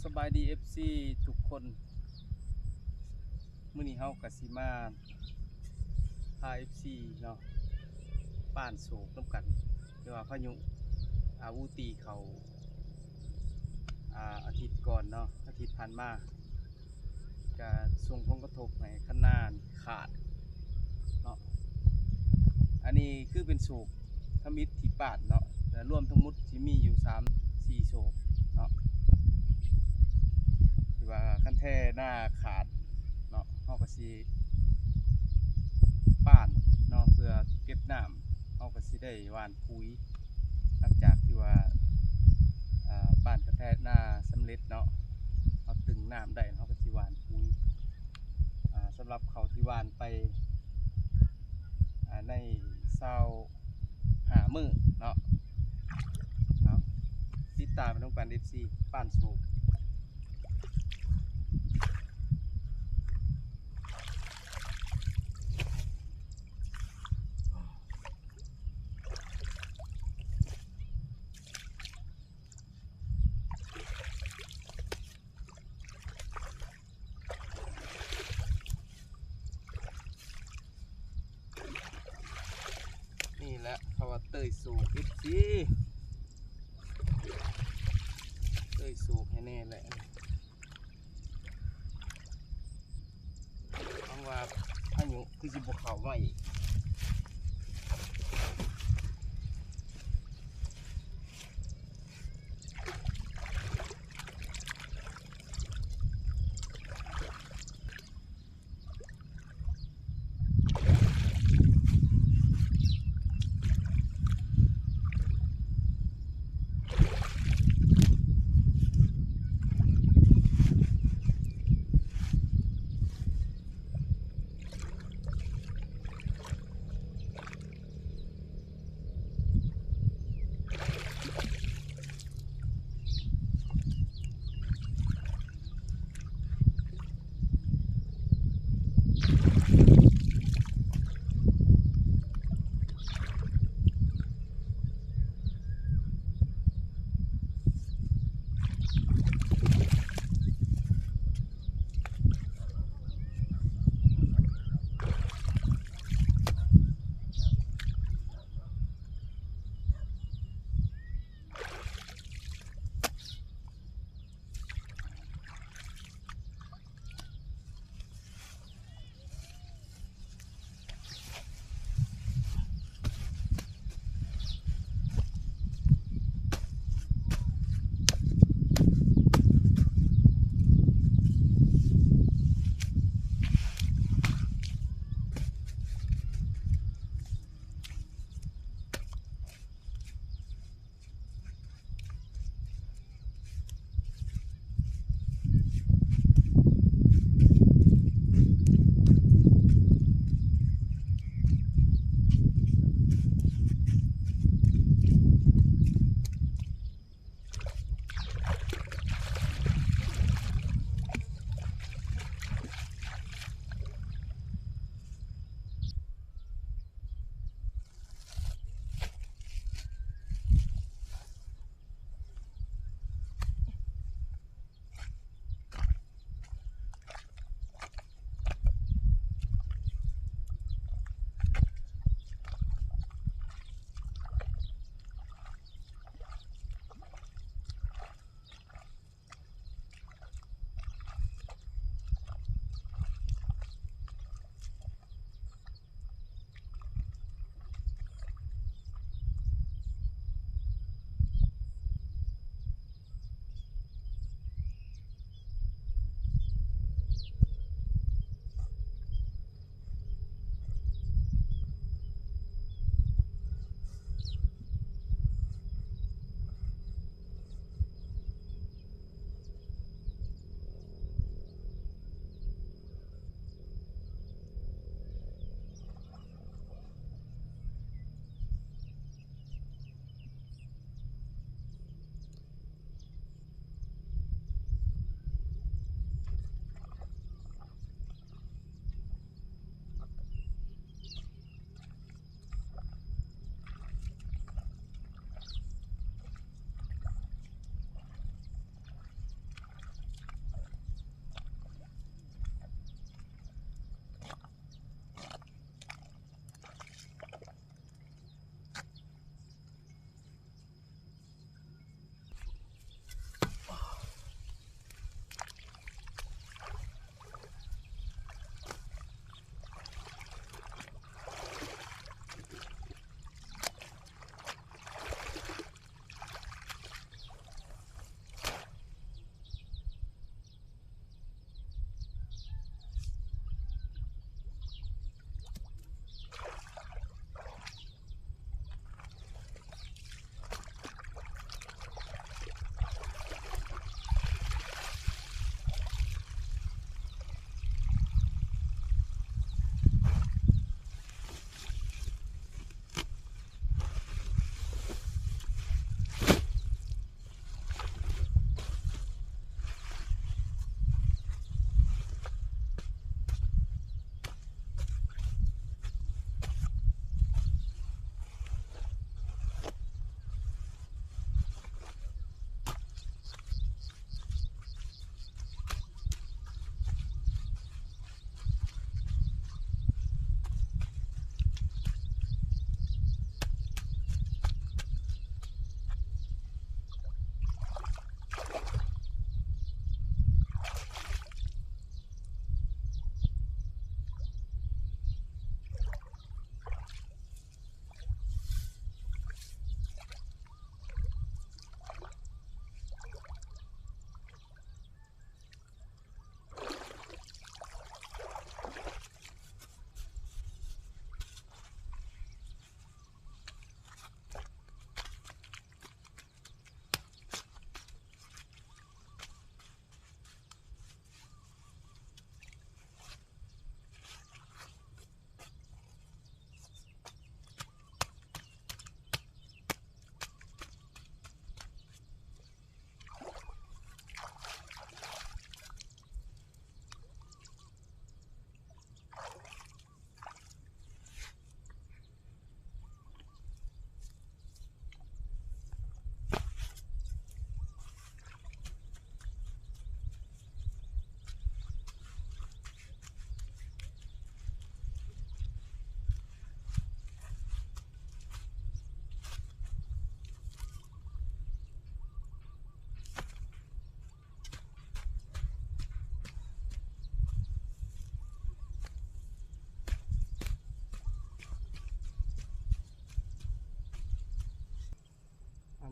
ສະບາຍດີ ເອັຟຊີ ທຸກຄົນ. ມື້ນີ້ເຮົາກະຊິມາພາ ເອັຟຊີ ເນາະ ປ້ານໂສກນຳກັນ ທີ່ວ່າພາຍຸ ອາ ອູຕີເຂົ້າ ອາ ອາທິດກ່ອນເນາະ ອາທິດຜ່ານມາ ກະສົ່ງຜົນກະທົບໃຫ້ຄັນນາຂາດເນາະ. ອັນນີ້ຄືເປັນໂສກທຳອິດທີ່ປ້ານເນາະ ແລະ ລວມທັງໝົດຊິມີຢູ່ສາມສີ່ໂສກເນາະ ທີ່ວ່າຄັນແທ້ນາຂາດເນາະ ເຮົາກະຊິປ້ານເນາະ ເພື່ອເກັບນ້ຳ ເຮົາກະຊິໄດ້ຫວ່ານປຸ໋ຍ. ຫຼັງຈາກທີ່ວ່າ ອາ ປ້ານຄັນແທ້ນາສຳເລັດເນາະ ເຮົາຕຶງນ້ຳໄດ້ ເຮົາກະຊິຫວ່ານປຸ໋ຍ. ອາ ສຳລັບເຂົ້າທີ່ຫວ່ານໄປ ອາ ໃນຊາວຫ້າມື້ເນາະ ເອົາ ຕິດຕາມໄປນຳກັນ ເອັຟຊີ ປ້ານໂສກ. ນີ້ແຫຼະ ເຂົາວ່າເຕີຍໂສກ ເອັຟຊີ ເຕີຍໂສກໃຫ້ແນ່ແຫຼະ. ຫວັງວ່າພາຍຸຄືຊິບໍ່ເຂົ້າມາອີກ.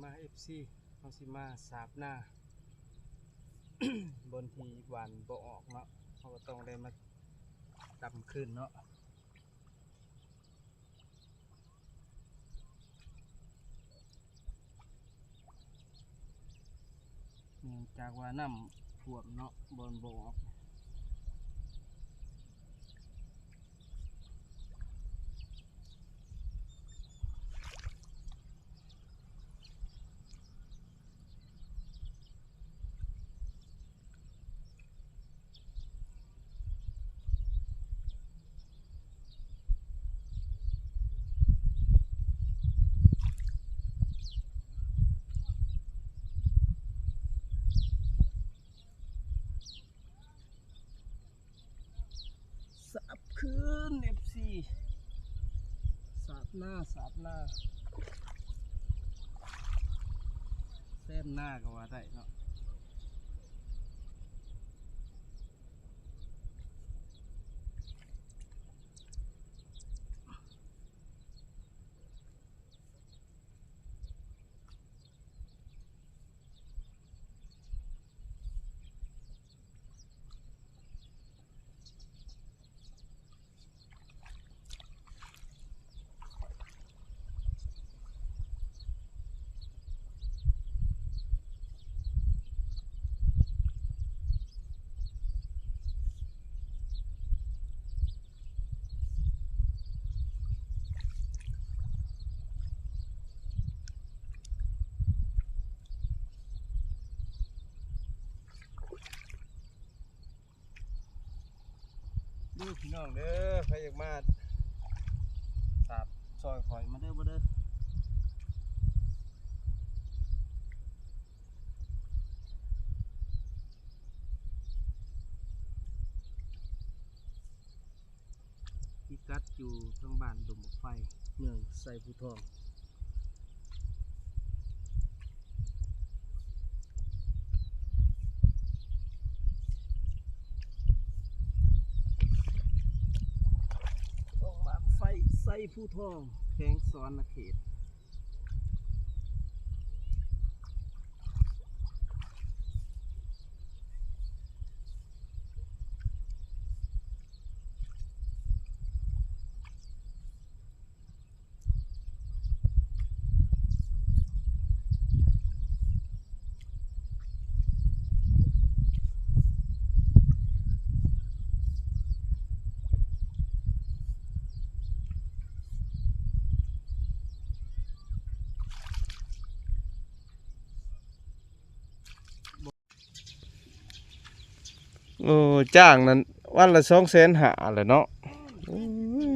ມາ ເອັຟຊີ ເຮົາຊິມາສາບນາ ບ່ອນທີ່ຫວ່ານບໍ່ອອກເນາະ ເຮົາກໍຕ້ອງໄດ້ມາດຳຄືນເນາະ. ເນື່ອງຈາກວ່ານ້ຳຖ້ວມເນາະ ບ່ອນບໍ່ອອກ. ສາບຄືນ ເອັຟຊີ ສາບນາ ສາບນາ ແຊມນາກໍວ່າໄດ້ເນາະ. ເດີພີ່ນ້ອງເດີ ໃຜຢາກມາສາບຊ່ອຍຂ້ອຍມາເດີບໍ່ເດີ. ພິກັດຢູ່ທາງບ້ານດົງບັກໄຟ ເມືອງໄຊພູທອງ. ດົງບັກໄຟ ໄຊພູທອງ ແຂວງສະຫວັນນະເຂດ. ໂອ້ ຈ້າງນັ້ນວັນລະສອງແສນຫ້າແຫຼະເນາະ. ໂອ້ຍ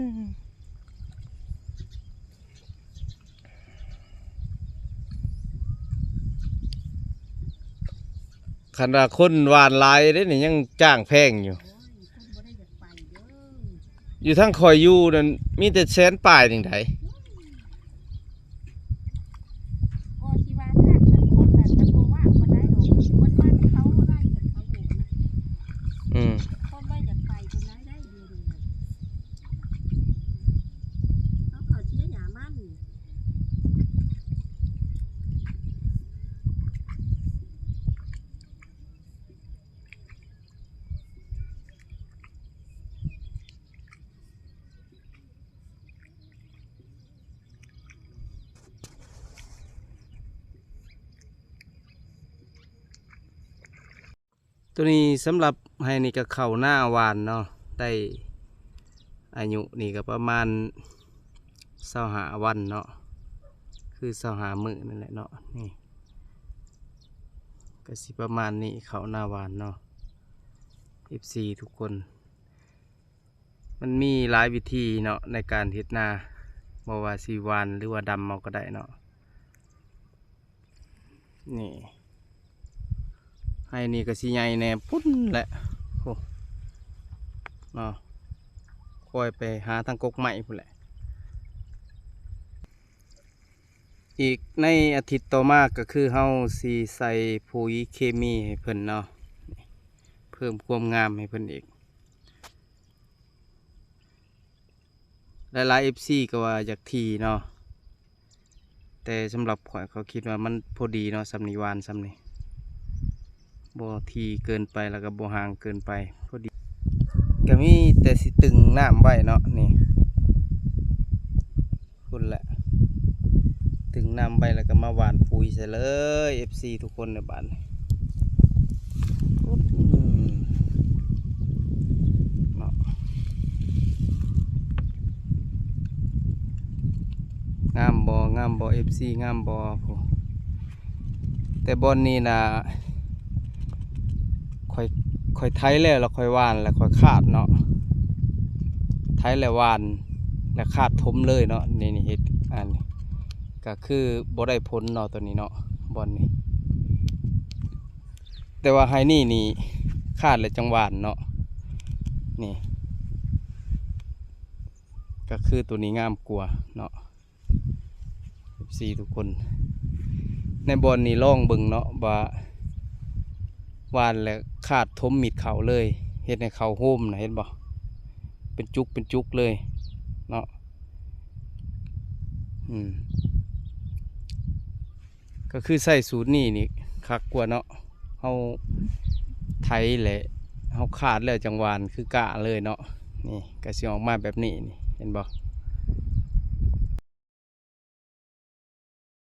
ຄັນວ່າຄົນຫວ່ານຫຼາຍເດ້ນີ້ ຍັງຈ້າງແພງຢູ່. ໂອ້ຍ ຄົນບໍ່ໄດ້ຢາກໄປເດີ. ຢູ່ທາງຂ້ອຍຢູ່ນັ້ນ ມີແຕ່ແສນປາຍໜຶ່ງໃດ. ກໍທີ່ວ່າຖ້າເກີດຄົນນັ້ນມັນບໍ່ວ່າງປານໃດດອກ ມັນວ່າເຂົາໄດ້ ເຂົາໂຫວດນະ. ອືມ ຄົນບໍ່ຢາກໄປປານໃດໄດ້ດຽວນີ້ນະ ເຮົາເຂົ້າເສຍຫຍ້າມັນ. ໂຕນີ້ສຳລັບໄຮ່ນີ້ກໍເຂົ້ານາຫວ່ານເນາະ ໄດ້ອາຍຸນີ້ກໍປະມານຊາວຫ້າວັນເນາະ ຄືຊາວຫ້າມື້ນັ້ນແຫຼະເນາະ. ນີ້ກໍຊິປະມານນີ້ ເຂົ້ານາຫວ່ານເນາະ ເອັຟຊີທຸກຄົນ. ມັນມີຫຼາຍວິທີເນາະໃນການເຮັດນາ ບໍ່ວ່າຊິຫວ່ານ ຫຼືວ່າດຳເອົາກໍໄດ້ເນາະ. ນີ້ ໄຮ່ນີ້ກໍຊິໃຫຍ່ແດ່ພຸ້ນແຫຼະ ໂອ້ ເນາະ ຄ່ອຍໄປຫາທາງກົກໄມ້ພຸ້ນແຫຼະ. ອີກໃນອາທິດຕໍ່ມາກໍຄືເຮົາຊິໃສ່ປຸຍເຄມີໃຫ້ເພິ່ນເນາະ ເພີ່ມຄວາມງາມໃຫ້ເພິ່ນອີກ. ຫຼາຍໆເອັຟຊີກໍວ່າຢາກຖີ່ເນາະ ແຕ່ສຳລັບຂ້ອຍ ຂ້ອຍຄິດວ່າມັນພໍດີເນາະ ສ່ຳນີ້ ຫວ່ານສ່ຳນີ້ ບໍ່ຖີ່ເກີນໄປ ແລ້ວກໍບໍ່ຫ່າງເກີນໄປ ພໍດີ. ກໍມີແຕ່ຊິຕຶງນ້ຳໄວ້ເນາະ ນີ້ ພຸ້ນແຫຼະ ຕຶງນ້ຳໄວ້ ແລ້ວກໍມາຫວ່ານປຸຍໃສ່ເລີຍ ເອັຟຊີ ທຸກຄົນໃນບ້ານນີ້. ອືມ ເນາະ ງາມບໍ່ ງາມບໍ່ ເອັຟຊີ ງາມບໍ່? ແຕ່ບ່ອນນີ້ນະ ຂ້ອຍ ຂ້ອຍໄຖແລ້ວ ແລ້ວຂ້ອຍຫວ່ານ ແລ້ວຂ້ອຍຄາດເນາະ ໄຖແລ້ວຫວ່ານ ແລ້ວຄາດຖົມເລີຍເນາະ. ນີ້ ນີ້ເຮັດ ອັນນີ້ ກໍຄືບໍ່ໄດ້ຜົນເນາະ ຕົວນີ້ເນາະ ບ່ອນນີ້. ແຕ່ວ່າໄຮ່ນີ້ນີ້ ຄາດແລ້ວຈັ່ງຫວ່ານເນາະ ນີ້ ກໍຄືຕົວນີ້ງາມກວ່າເນາະ ເອັຟຊີ ທຸກຄົນ. ໃນບ່ອນນີ້ລອງເບິ່ງເນາະ ວ່າຫວ່ານແລ້ວຄາດຖົມມິດເຂົ້າເລີຍ ເຮັດໃຫ້ເຂົ້າໂຮມນະ ເຫັນບໍ່ ເປັນຈຸກເປັນຈຸກເລີຍເນາະ. ອືມ ກໍຄືໃຊ້ສູດນີ້ນີ້ຄັກກວ່າເນາະ ເຮົາໄຖແຫຼະ ເຮົາຄາດແລ້ວຈັ່ງຫວ່ານ ຄືກ້າເລີຍເນາະ. ນີ້ກໍຊິອອກມາແບບນີ້ນີ້ ເຫັນບໍ່?